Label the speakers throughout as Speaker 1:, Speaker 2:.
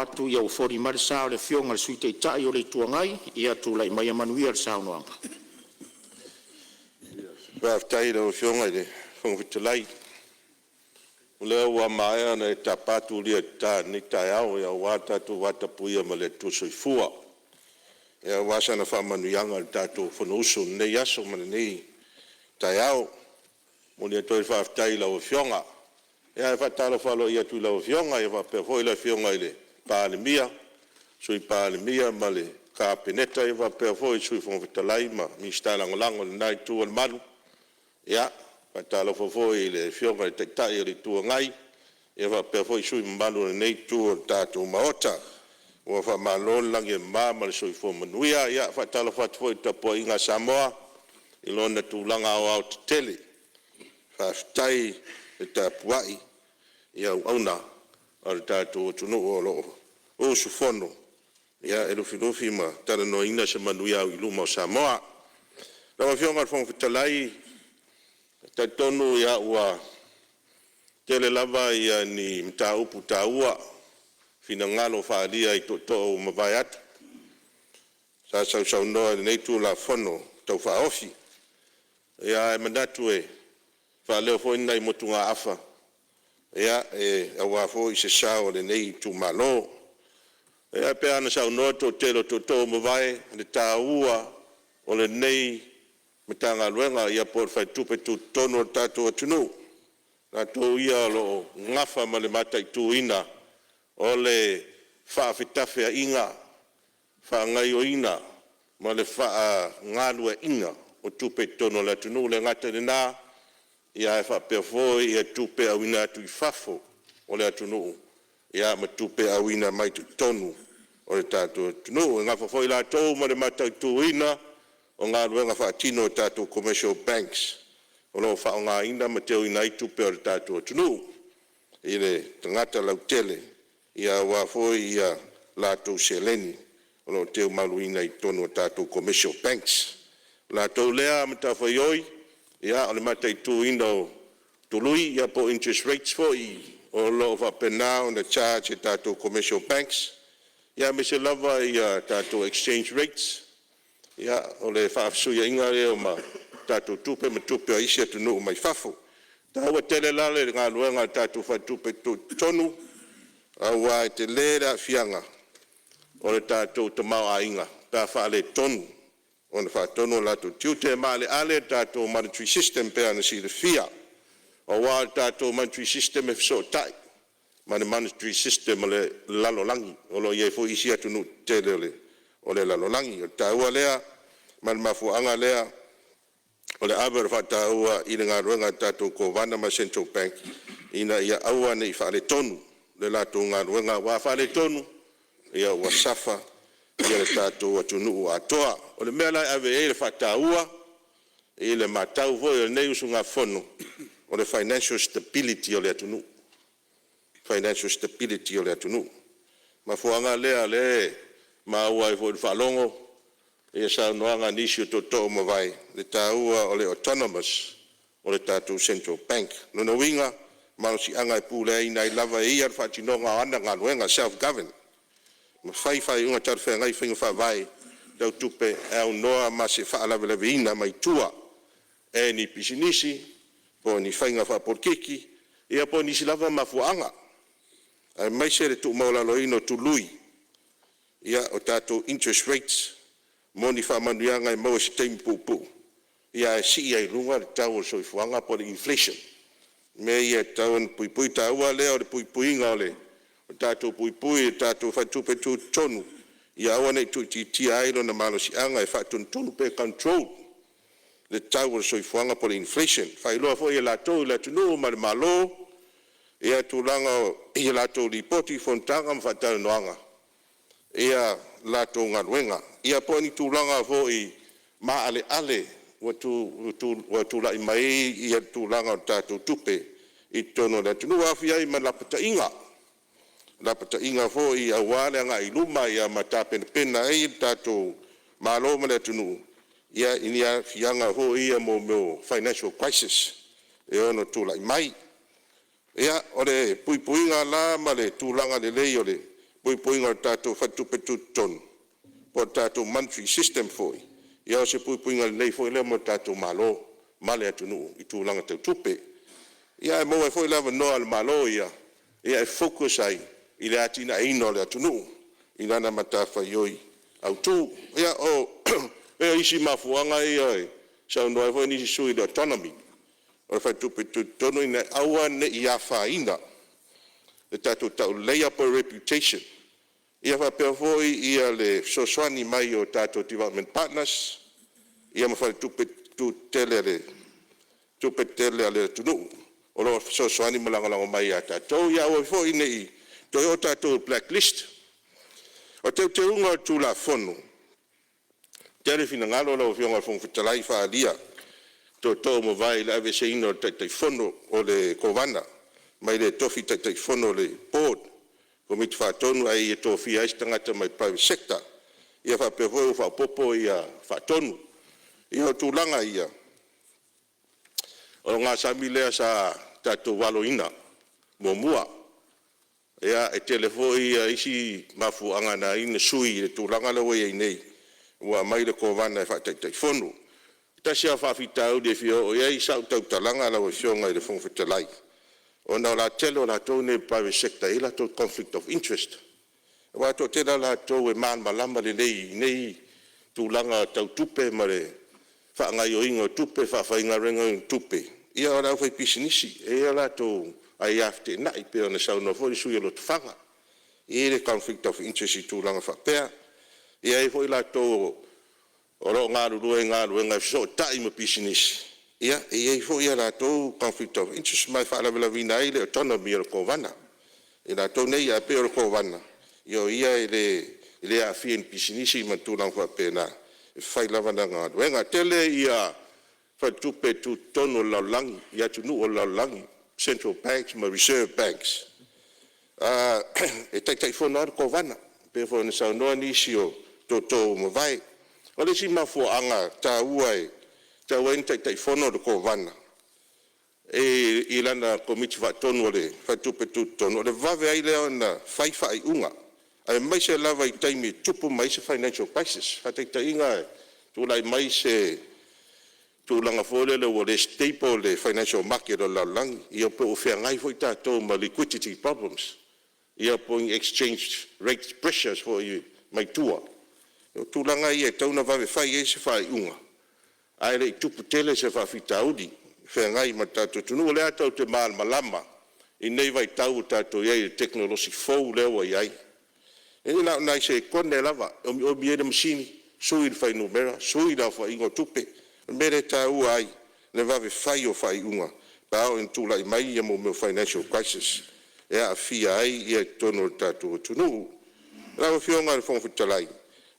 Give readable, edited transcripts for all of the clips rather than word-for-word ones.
Speaker 1: atu ua foliga mai le sa o le Afioga i le Sui Taitai o le Itu Agai, ia tulai maia manuia le saunoaga. Faafetai i lau Afioga i le Fofoga Fetalai, o lea ua maea ona e tapa tulia i tata i lenei taeao aua le tatou vatapuia ma le Atua Soifua, aua sana faamanuiaga i le tatou Fonousu i lenei aso ma lenei taeao. E momoli atu ai le faafetai i lau Afioga. Ae faatalofa aloaia atu i lau Afioga faapea foi le Afioga i le Palemia, Sui Palemia ma le Kapeneta, faapea foi le Sui Fofoga Fetalai ma Minisita Lagolago o lena Itu o le Malu. E faatalofa foi i le Afioga i le Taitai o le Itu Agai faapea foi sui usufono mamalu o lenei Itu o le tatou Maota. Ua faamalo le lagi e mama ma le soifua manuia. E faatalofa atu foi i le tapuaiga a Samoa i lona tulaga aoaotetele, faafetai le tapuai i auauna a lo tatou atunuu o lo o usufono e lufilufi ma talanoaina se manuia auiluma o Samoa. Lau Afioga i le Fofoga Fetalai, e talitonu ua tele lava ni mataupu taua, finagalo faaalia i tootoo ua mavae atu sa sausaunoa i lenei Tulafono Tau Faaofi. Ae manatu e faaleo foi ni nai motugaafa aua foi se sao o lenei itumalo. E pei lava ona saunoa le toatele o tootoo ua mavae i le taua o lenei Matagaluega po o le Faletupe Tutotonu o le tatou atunuu, o latou ia o lo o nafa ma le mataituina o le faafetafeaiga, faagaoioiga ma le faagalueaiina o tupe i totonu o le atunuu. E le gata i lena, ae faapea foi tupe auina atu i fafo o le atunuu ma tupe auina mai totonu o le tatou atunuu. E nafa foi latou ma le mataituina o galuega faatino a tatou Commercial Banks o lo o faaaogaina ma teuina ai tupe a le tatou atunuu i le tagata lautele, aua foi a latou seleni o lo o teumaluina i totonu o tatou Commercial Banks. O le latou lea matafaioi o le mataituina o tului po o interest rates foi o lo o faapena ona charge e tatou Commercial Banks, aemaise lava tatou exchange rates, o le faafesuiaiga lea o tatou tupe ma tupe a isi atunuu mai fafo. E taua tele la le galuega a le tatou Faletupe Tutotonu, aua e tele le aafiaga o le tatou tamaoaiga pe a faaletonu ona faatonu o latou tiute. E maaleale le tatou monetary system e pei ona silafia, aua o le tatou monetary system e fesootai ma le monetary system a le lalolagi, o lo o i ai foi isi atunuu tetele o le lalolagi. O le taua lea ma le mafuaaga lea o le ave o le faataua i le galuega a le tatou Kovana ma le Central Bank, ina ia aua ne i faaletonu le latou galuega, aua a faaletonu, ua safa le tatou atunuu atoa. O le mea la e ave i ai le faataua i le matau foi a lenei usugafono, o le financial stability o le atunuu, financial stability o le atunuu. O le mafuaaga lea o lea e maua ai foi i le faalogo i saunoaga a nisi o tootoo ua mavae, le taua o le autonomous o le tatou Central Bank. O lona uiga, o le malosiaga e puleaina ai lava e ia le faatinoga o ana galuega, self govern, ma fai faaiuga talafeagai i faiga faavae tau tupe e aunoa ma se faalavelaveina mai tua e ni pisinisi po o ni faiga faapolokiki po o nisi lava mafuaaga, aemaise le tuumaualaloina o tului o tatou interest rates mo ni faamanuiaga e maua i se taimi puupuu ae sii ai i luga le tau o le soifuaga po o le inflation. O mea ia e tatau ona puipui. O le taua lea o le puipuiga o le tatou puipui i le tatou Faletupe Tutotonu, ia aua ne i tuuitiitia ai lona malosiaga e faatonutonu pe control le tau o le soifuaga po o le inflation. E faailoa foi e latou i le atunuu ma le Malo tulaga i a latou Lipoti, Fonotaga ma faatalanoaga ia latou galuega. Ia po o ni tulaga foi maaleale ua tulai mai ai le tulaga o le tatou tupe i totonu o le atunuu, e aofia ai ma lapataiga, lapataiga foi aua le agai i luma ma tapenapena ai le tatou Malo ma le atunuu i ni aafiaga foi ia mo mea o financial crisis e ono tulai mai. Ia, o le puipuiga la ma le tulaga lelei o le puipuiga o le tatou Faletupe Tutotonu po o le tatou Monetary System foi, ia o se puipuiga lelei foi lea mo le tatou Malo ma le atunuu i tulaga tau tupe. Ia ae maua ai foi le avanoa o le Malo ia, e focus ai i le atinaeina o le atunuu i lana matafaioi autu. Ia o isi mafuaaga ia e saunoa ai foi nisi sui usufono i le autonomy o le Faletupe Tutotonu ina ia aua ne i afaina le tatou tauleleia po o le reputation, ia faapea foi le fesoasoani mai o tatou development partners, ia ma faletupe tetele a le atunuu o lo o fesoasoani ma lagolago mai ia tatou. Ia aua foi ne i toe o tatou i le black list. O Teuteuga o le Tulafono, e tele finagalo lau Afioga i le Fofoga Fetalai faaalia, i tootoo ua mavae i le aveeseina o le Taitaifono o le Kovana mai le tofi Taitaifono o le Board, Komiti Faatonu ae ia tofia ai se tagata mai le Private Sector. Ia faapea foi ua faaopoopo ia faatonu. Ia o tulaga ia, o ogasami lea sa tatou aloina muamua. Ia, e tele foi isi mafuaaga na ala ai ona sui i le tulaga lea ua i ai nei, ua aumai le Kovana e faa-Taitaifono. Tasi lava faafitauli e fia oo i ai sau tautalaga lau Afioga i le Fofoga Fetalai, ona o le tele o latou nei o le private sector e i ai latou conflict of interest. Aua e toatele lava latou e malamalama lelei i nei tulaga tau tupe ma le faagaoioiga o tupe, faafaigaluegaina o tupe, ia o le aufaipisinisi, e i ai a latou aia feteenai, pei ona saunoa foi le sui usufono o Lotofaga. E i ai le conflict of interest i tulaga faapea. E i ai foi latou o lo o galulue i galuega e fesootai ma pisinisi, ia e i ai foi a latou conflict of interest, ma e faalavelaveina ai le autonomy o le Kovana i latou nei. Ae pei o le Kovana, o ia e le aafia i ni pisinisi ma tulaga faapena, e fai lava lana galuega. E tele ia faletupe tutotonu o le lalolagi i atunuu o le lalolagi, Central Banks ma Reserve Banks, e Taitaifono lava le Kovana, pei foi ona saunoa nisi o tootoo ua mavae. O le isi mafuaaga taua e tatau ai ona Taitaifono le Kovana i lana Komiti Faatonu o le Faletupe Tutotonu, o le vave ai lea ona fai faaiuga, aemaise lava i taimi e tupu mai ai se financial crisis. Faataitaiga e tulai mai se tulaga foi lele ua le stable le financial market o le lalolagi, ia po ua feagai foi tatou ma liquidity problems, ia po o ni exchange rate pressures foi mai tua. O tulaga ia e tatau ona vave fai ai se faaiuga ae le i tupu tele se faafitauli e feagai ma le tatou atunuu. O lea tatou te malamalama i lenei vaitau ua tatou i ai i le tekonolosi fou lea ua i ai. E na o nai sekone lava e omiomi ai le masini, sui le fuainumera, sui le aofaiga o tupe. O le mea lea e taua ai le vave fai o faaiuga pe a oo ina tulai mai ia mea o financial crisis e aafia ai totonu o le tatou atunuu. Lau Afioga i le Fofoga Fetalai,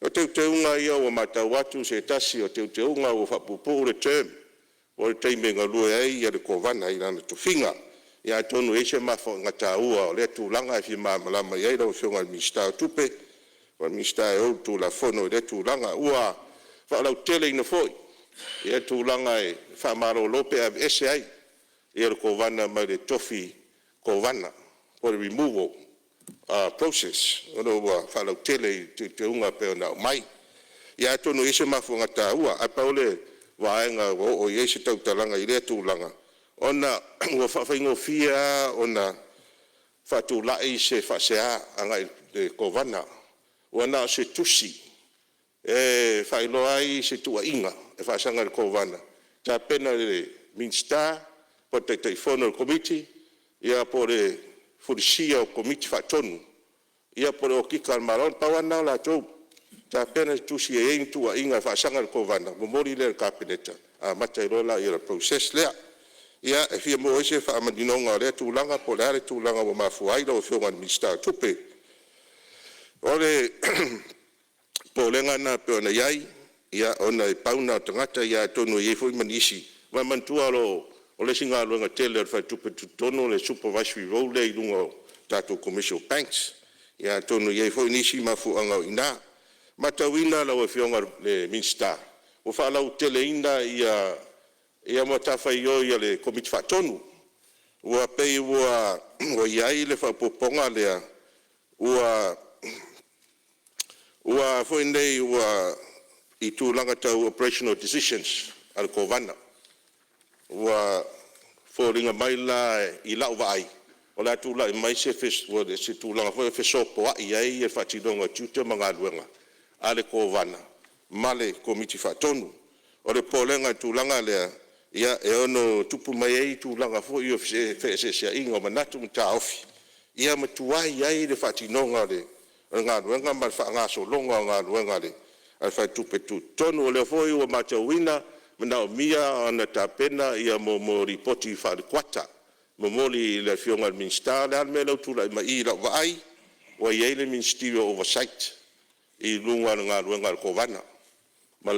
Speaker 1: o teuteuga ia ua matau atu o se tasi o teuteuga ua faapuupuu le term po o le taimi e galue ai le Kovana i lona tofiga. Ia atonu e i ai se mafuaaga taua o lea tulaga e fia malamalama i ai lau Afioga i le Minisita o Tupe po o le Minisita e ou le Tulafono i lea tulaga. Ua faalauteleina foi tulaga e faamalolo pe aveese ai le Kovana mai le tofi Kovana po o le removal process o lo o ua faalautele i teuteuga e pei ona aumai. Ia atonu e i ai se mafuaaga taua, ae pau le vaega ua oo i ai se tautalaga i lea tulaga, ona ua faafaigofie lava ona faatulai se faasea agai i le Kovana. Ua na o se tusi e faailoa ai se tuuaiga e faasaga i le Kovana, e tapena e le Minisita po o le Taitaifono o le Komiti ia po o le fulisia o Komiti Faatonu, ia po o le Okika a le Malo. Na pau lava lena o latou, tapena se tusi e i ai ni tuuaiga e faasaga i le Kovana, momoli lea i le Kapeneta, amata ai loa lea o le process lea. Ia, e fia maua ai se faamaninoga o lea tulaga po o le a le tulaga ua mafua ai lau Afioga i le Minisita o Tupe. O le popolega lena pei ona i ai, ona e pau lena o tagata, ia atonu e i ai foi ma nisi. Aua manatua o le isi galuega tele a le Faletupe Tutotonu o le supervisory role lea i luga o tatou Commercial Banks. Ia atonu e i ai foi nisi mafuaaga o i ina. E matauina lau Afioga i le Minisita, ua faalauteleina matafaioi a le Komiti Faatonu. Ua pei ua i ai le faaopoopoga lea ua Ua foi nei i tulaga tau operational decisions a le Kovana, ua foliga mai la i lau vaai, o le a tulai mai se tulaga foi lea e fesopoai ai le faatinoga o tiute ma galuega a le Kovana ma le Komiti Faatonu. O le popolega i le tulaga lea, e ono tupu mai ai tulaga foi ia o feeseeseaiga o manatu ma taofi, ia ma tuai ai le faatinoga o le galuega ma le faagasologa o galuega a le Faletupe Tutotonu. O lea foi ua matauina, e manaomia ona tapena mea o Lipoti faale-kuata, momoli i le Afioga i le Minisita. O le a le mea lea ua tulai mai i i lau vaai? Ua i ai le Ministerial Oversight i luga o le galuega a le Kovana ma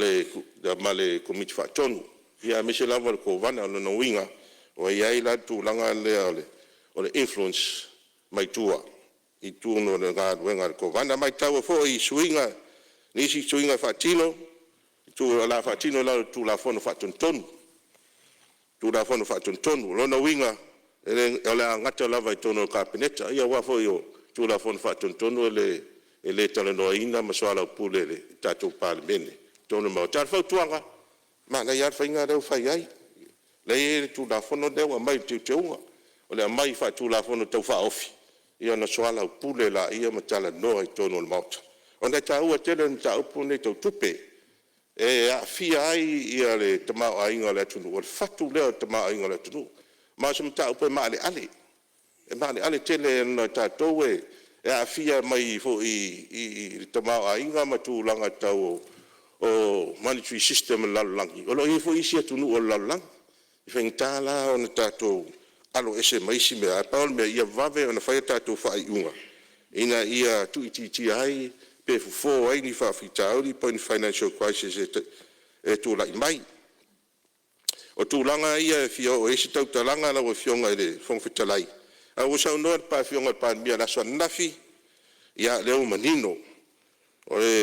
Speaker 1: le Komiti Faatonu, aemaise lava le Kovana. O lona uiga, ua i ai la le tulaga lea o le influence mai tua i totonu o le galuega a le Kovana. E matau foi i suiga, nisi suiga faatino, o le a faatino i lalo o le Tulafono Faatonutonu. Tulafono Faatonutonu. O lona uiga, o le a gata lava i totonu o le Kapeneta. Ia aua foi o Tulafono Faatonutonu e le talanoaina ma soalaupule e le tatou Palemene i totonu o le Maota. A o le fautuaga, manaia lava le faiga lea ua fai ai, lea e i ai le Tulafono lea ua aumai i le teuteuga. O le aumai faa-Tulafono Tau Faaofi, ia ona soalaupule lea ma talanoa i totonu o le Maota, ona e taua tele le mataupu lenei tau tupe, e aafia ai le tamaoaiga o le atunuu. O le fatu lea o le tamaoaiga o le atunuu. Ma o se mataupu e maaleale, e maaleale tele ona o tatou e aafia mai foi i le tamaoaiga ma tulaga tau o monetary system a le lalolagi, o lo o i ai foi isi atunuu o le lalolagi. E faigata la ona tatou aloese ma isi mea, ae pau o le mea, ia vave ona fai a tatou faaiuga ina ia tuuitiitia ai pe fofo ai ni faafitauli po o ni financial crisis e tulai mai. O tulaga ia e fia oo i ai se tautalaga lau Afioga i le Fofoga Fetalai, ae ua saunoa le Afioga i le Palemia i le aso ananafi, ia o lea ua manino.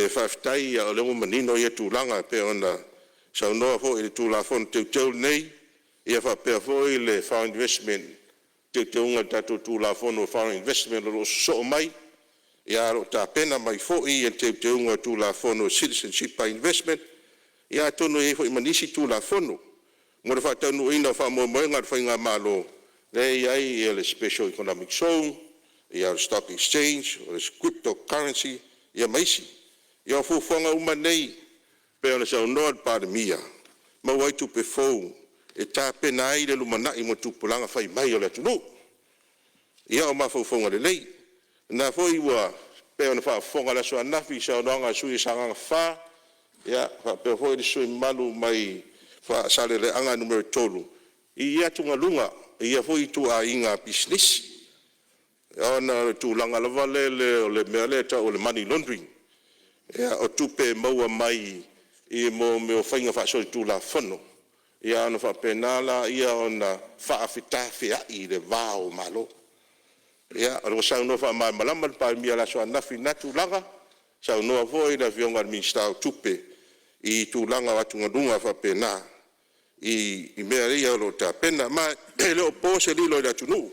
Speaker 1: Faafetai o lea ua manino ia tulaga e pei ona saunoa foi i le Tulafono Teuteu lenei, ia faapea foi le Foreign Investment, Teuteuga o le tatou Tulafono o Foreign Investment o lo o sosoo mai, ae o lo o tapena mai foi le Teuteuga o le Tulafono o le Citizenship by Investment, ia atonu e i ai foi ma nisi Tulafono mo le faataunuuina o faamoemoega o le Faigamalo, lea e i ai le Special Economic Zone, o le Stock Exchange, o le Cryto Currency ia ma isi. Ia o fuafuaga uma nei e pei ona saunoa le Palemia, e maua ai tupe fou e tapena ai le lumanai mo tupulaga fai mai o le atunuu. Ia o mafaufauga lelei. O lena foi ua pei ona faafofoga i le aso ananafi i le saunoaga a le sui usufono mo Sagaga 4, ia faapea foi le sui usufono mamalu mai Faasaleleaga Nu.3 i ia atugaluga i ia foi ituaiga pisinisi, ona o le tulaga lava lele o le mea lea e tau o le money laundering. O tupe e maua mai i mea o faiga faasolitulafono, ia ona faapena lea ona faafetafeai i le va o Malo. Ia ua saunoa faamalamalama le Palemia i le aso ananafi i lena tulaga, saunoa foi le Afioga i le Minisita o Tupe i tulaga o atugaluga faapena i mea ia o lo o tapena. Ma e le o po se lilo i le atunuu.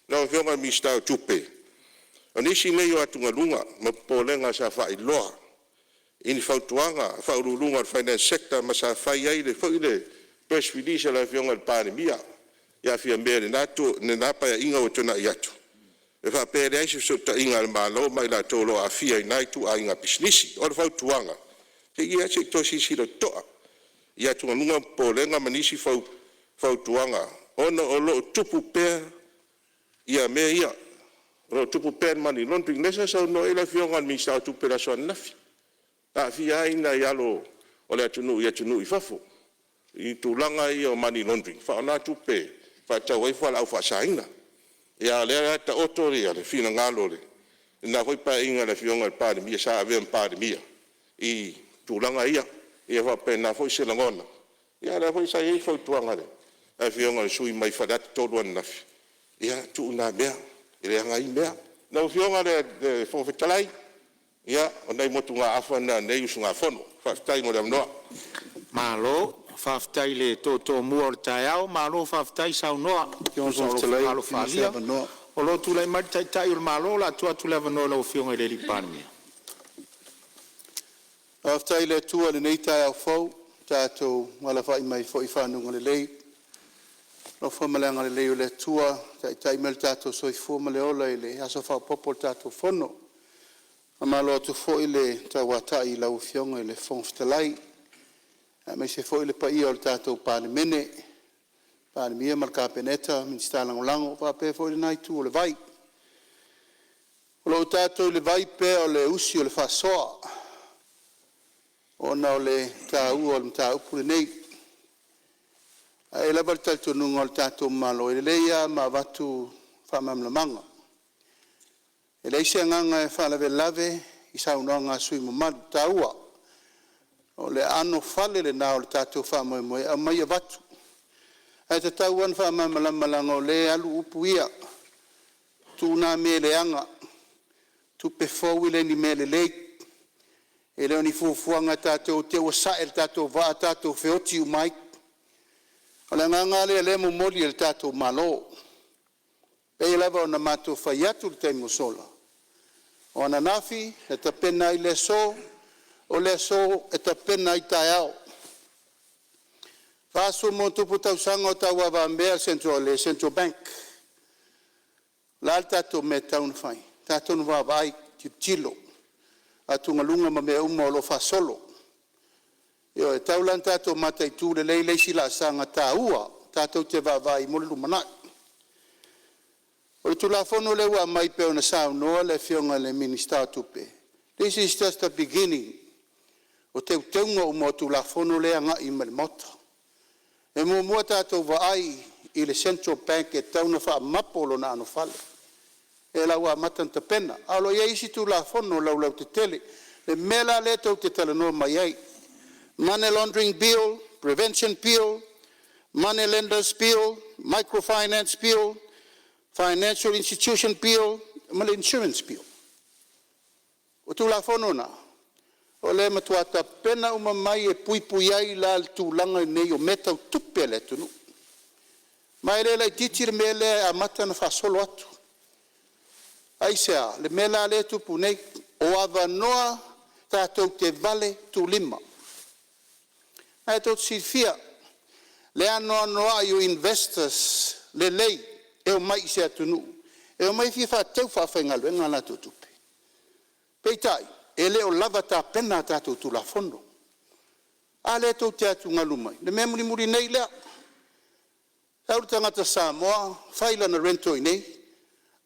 Speaker 1: Lau Afioga i le Minisita o Tupe, o nisi nei o atugaluga ma popolega sa faailoa i ni fautuaga a Faauluuluga o le Finance Sector ma sa fai ai foi le press release a le Afioga i le Palemia ia Fiame i lena Paeaiga ua tuanai atu, e faapea e leai se fesootaiga a le Malo ma i latou o lo o aafia i na ituaiga pisinisi. O le fautuaga, ia se i toe silasila totoa i atugaluga ma popolega ma nisi fautuaga ona o lo o tupu pea mea ia, o lo o tupu pea le money laundering. Lea sa saunoa i ai le Afioga i le Minisita o Tupe i le aso ananafi, e aafia ai nai alo o le atunuu i atunuu i fafo i tulaga ia o money laundering, faaaoga tupe e faatau ai fualaau faasaina. A o lea la e taoto le finagalo i lena foi Paeaiga i le Afioga i le Palemia sa avea ma Palemia i tulaga ia. Ia e faapena foi se lagona, a o lea foi sa i ai le fautuaga a le Afioga i le sui usufono mai Faleata 3 ananafi, ia tuu na mea, e leaga ia mea. Lau Afioga i le Fofoga Fetalai, ia o nai motugaafa na a lenei usugafono. Faafetai mo le avanoa. Malo faafetai i le tootoomus o le taeao, malo faafetai saunoa
Speaker 2: Lau
Speaker 1: e
Speaker 2: Afioga
Speaker 1: tusa
Speaker 2: i le
Speaker 1: ai
Speaker 2: Fofoga
Speaker 1: ma
Speaker 2: Fetalai
Speaker 1: lou
Speaker 2: pe maua se
Speaker 1: finagalo faaalia
Speaker 2: avanoa. O lo o tulai mai le Taitai o le Malo, o le a tuu atu le avanoa i lau Afioga i le Palemia. Faafetai i le Atua i lenei taeao fou ua tatou alafai mai ai foi i faguga lelei. I le alofa ma le agalelei o le Atua ua taitai mai lo tatou soifua ma le ola i le aso faaopoopo o le tatou Fono. Faamalo atu foi le tauatai i lau Afioga i le Fofoga Fetalai aemaise foi le paia o le tatou Palemene, Palemia ma le Kapeneta, Minisita Lagolago faapea foi lena itu o le vai. O lo o tatou i le vai pea o le usi o le faasoa ona o le taua o le mataupu lenei. Ae i ai lava le talitonuga o le tatou Malo, e lelei lava ma avatu faamalamalamaga. E leai se agaga e faalavelave i saunoaga a sui usufono mamalu taua. O le anofale lena o le tatou faamoemoe e aumai avatu, ae tatau lava ona faamalamalama leaga o lea e alu upu ia, tuu na mea leaga, tupe fou e le o ni mea lelei, e le o ni fuafuaga tatou te i ua sae le tatou vaa tatou feoti uma ai. O le agaga lava lea o lea e momoli e le tatou Malo. E pei lava ona matou fai atu i le taimi ua sola, o ananafi na tapena ai le aso, o le aso e tapena ai taeao. E 40+ tausaga o tauavamea le Central Bank. O le a le tatou mea e tatau ona fai? E tatou te vaavaai, tilotilo, atugaluga ma mea uma o lo o faasolo. Ioe, e tatau la ona tatou mataitu lelei le isi laasaga taua tatou te vaavaai mo le lumanai. O le Tulafono lea ua aumai pei ona saunoa le Afioga i le Minisita o Tupe, this is just a beginning. O teuteuga uma o Tulafono lea e agai uma i le Maota. E muamua tatou vaai i le Central Bank e tatau ona faamapo lona anofale, lea la ua amata ona tapena, ae o lo o i ai isi Tulafono laulautetele. Le mea la lea tou te talanoa mai ai, Money Laundering Bill, Prevention Bill, Money Lenders Bill, Microfinance Bill, Financial Institution Bill ma le Insurance Bill. O Tulafono na o lea e matua tapena uma mai e puipui ai la le tulaga lenei o mea tau tupe a le atunuu. Ma e le laitiiti le mea lea e amata ona faasolo atu. Aisea? Le mea la lea e tupu nei, o avanoa tatou te valetuulima. Lena tou te silafia le anoanoai o investors lelei e omai i se atunuu e omai e fia faateu faafaigaluega a latou tupe. Peitai, e le o lava tapena a tatou Tulafono. A lea tou te atugalu mai, le mea mulimuli nei lea, sau le tagata Samoa fai lana rental i inei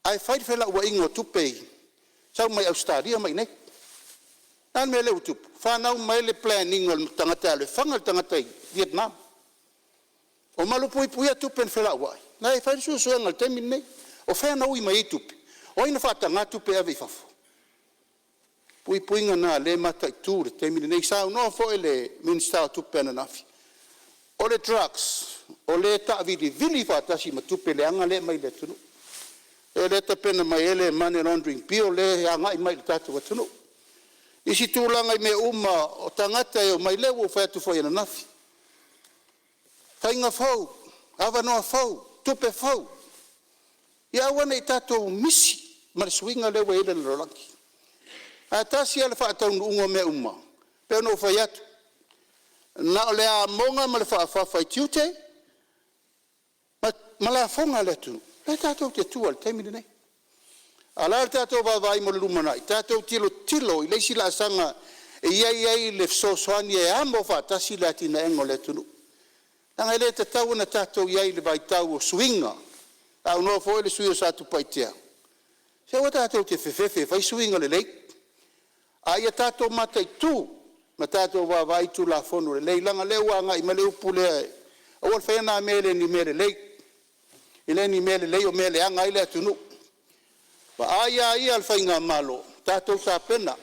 Speaker 2: ae fai le felauaiga o tupe ia, sau mai Ausetalia ma iinei. O le a le mea lea ua tupu? Fanau mai le plan ina o le tagata e alu e fana le tagata i Vietnam. O malupuipuia tupe na felauai, la e fai le suesuega i le taimi lenei. O fea na ui mai ai tupe? O ai na faataga tupe e ave i fafo? O puipuiga na o lea e mataitu i le taimi lenei. Saunoa foi le Minisita o Tupe ananafi, o le drugs o lea e taavilivili faatasi ma tupe leaga lea e aumai i le atunuu. O lea e tapena mai ai le Money Laundering Bill lea e agai mai i le tatou atunuu. I isi tulaga i mea uma o tagata e omai, lea ua ou fai atu foi ananafi, faiga fou, avanoa fou, tupe fou, ia aua ne i tatou misi ma le suiga lea ua i ai le lalolagi. Ae tasi lava le faataunuuga o mea uma, pei ona ou fai atu, na o le amoga ma le faafafa i tiute ma lafoga a le atunuu lea tatou te tua i le taimi lenei. A o le a le tatou vaavaai mo le lumanai? Tatou tilotilo i le isi laasaga e i ai ai le fesoasoani e amo faatasi le atinaeina o le atunuu, leaga e le tatau ona tatou i ai i le vaitau o suiga. Saunoa foi le sui usufono mo Satupaitea, se aua tatou te fefefe e fai suiga lelei, a ia tatou mataitu ma tatou vaavaai i Tulafono lelei, leaga o lea ua agai mai le upu lea, aua le faia na mea e le o ni mea lelei, e le o ni mea lelei o mea e leaga ai le atunuu. Vaai lava ia a le faigamalo, tatou tapena,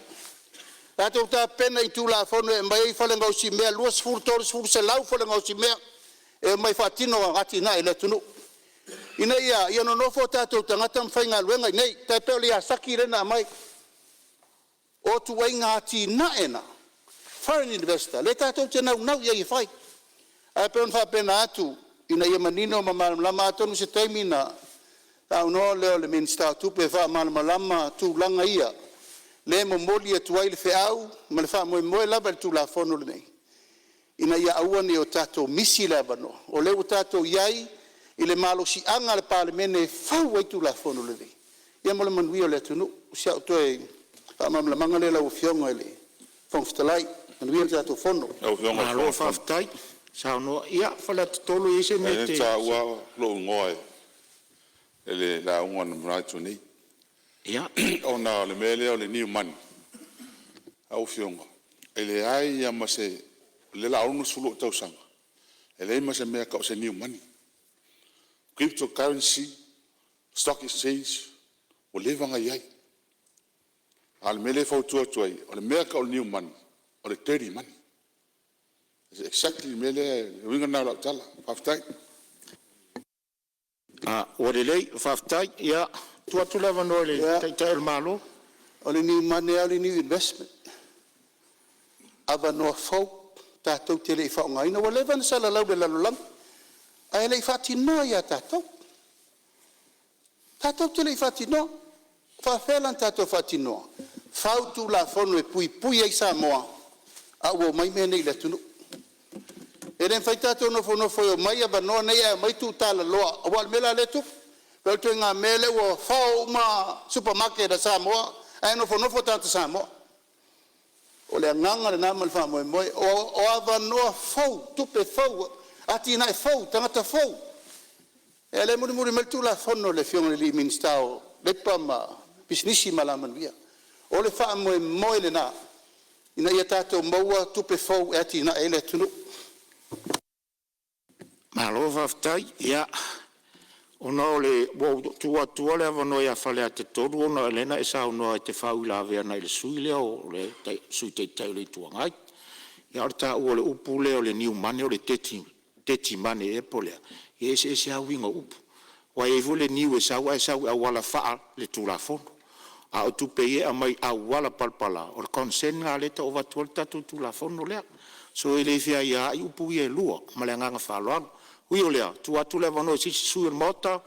Speaker 2: tatou tapena i Tulafono e aumai ai fale gaosimea 20, 30, 100 fale gaosimea e omai e faatino atinae i le atunuu ina ia a? Ia nonofo o tatou tagata ma faigaluega i inei, e tai pei o le Yazaki lea na aumai. O ituaiga atinae na foreign investor lea tatou te naunau i ai e fai. Ae pei ona faapena atu ina ia manino ma malamalama. Atonu o se taimi ona Saunoa lea o le Minisita o Tupe e faamalamalama tulaga ia lea e momoli atu ai le feau ma le faamoemoe lava i le Tulafono lenei, ina ia aua nei o tatou misi le avanoa, o lea ua tatou i ai i le malosiaga a le Palemene e fau ai Tulafono lelei ia mo le manuia o le atunuu. O si au toe faamalamalamaga lea lau Afioga i le Fofoga Fetalai. Manuia le tatou Fono.
Speaker 1: Lau Afioga i le
Speaker 3: Malo
Speaker 1: Fofoga
Speaker 3: faafetai saunoa. Ia Faleata 3, e i ai se mea
Speaker 1: Fetalai,
Speaker 3: e
Speaker 1: lea
Speaker 3: te
Speaker 1: na taua lou igoa i le lauga na mavae atu nei, ona o le mea lea o le new money. Lau Afioga, e leai lava ma se… o lea o le a 60 ou tausaga, e leai ma se mea e tau o se new money, crypto currency, stock exchange, ua leva ona i ai. A o le mea lea e fautua atu ai, o le mea e tau o le new money, o le dirty money. Exactly le mea lea, o le uiga lena o lau tala. Faafetai.
Speaker 3: Ua lelei faafetai. Ia, tuu atu le avanoa i le Taitai o le Malo.
Speaker 2: O le new money lava o le new investment, avanoa fou tatou te le i faaaogaina. Ua leva ona salalau i le lalolagi ae le i faatinoa ia tatou, tatou te le i faatinoa. E faafefea la ona tatou faatinoa? Fau Tulafono e puipui ai Samoa a ua omai mea nei i le atunuu. E le mafai ona tatou nofonofo e omai avanoa nei ae omai tuutalaloa aua o le mea la lea e tupu, pei o le ituaiga mea lea ua fao uma supermarket a Samoa ae nofonofo tagata Samoa. O le agaga lena ma le faamoemoe, o avanoa fou, tupe fou, atinae fou, tagata fou. Ia lea e mulimuli mai le Tulafono a le Afioga i le Minisita o Leipa ma Pisinisi ma Alamanuia. O le faamoemoe lena ina ia tatou maua tupe fou e atiae ai le atunuu.
Speaker 3: Malo faafetai. Ia, ona o lea ua ou tuu atua le avanoa ia Faleata 3 ona o lea na e saunoa e te faauilavea agai le sui usufono lea o le Sui Taitai o le Itu Agai. A o le taua o le upu lea o le new money o le dirty money ea po o le a, ia e eseese lava uiga o upu. Aua e i ai foi le niu e sau ae sau i auala faaletulafono. A o tupe ia e aumai i auala palapala, o le consent lena lea e tau avatu ai le tatou Tulafono lea. So e le feaiaai upu ia e lua. Ma le agaga faaaloalo. Ui o lea, tuu atu le avanoa i se isi sui usufono o le Maota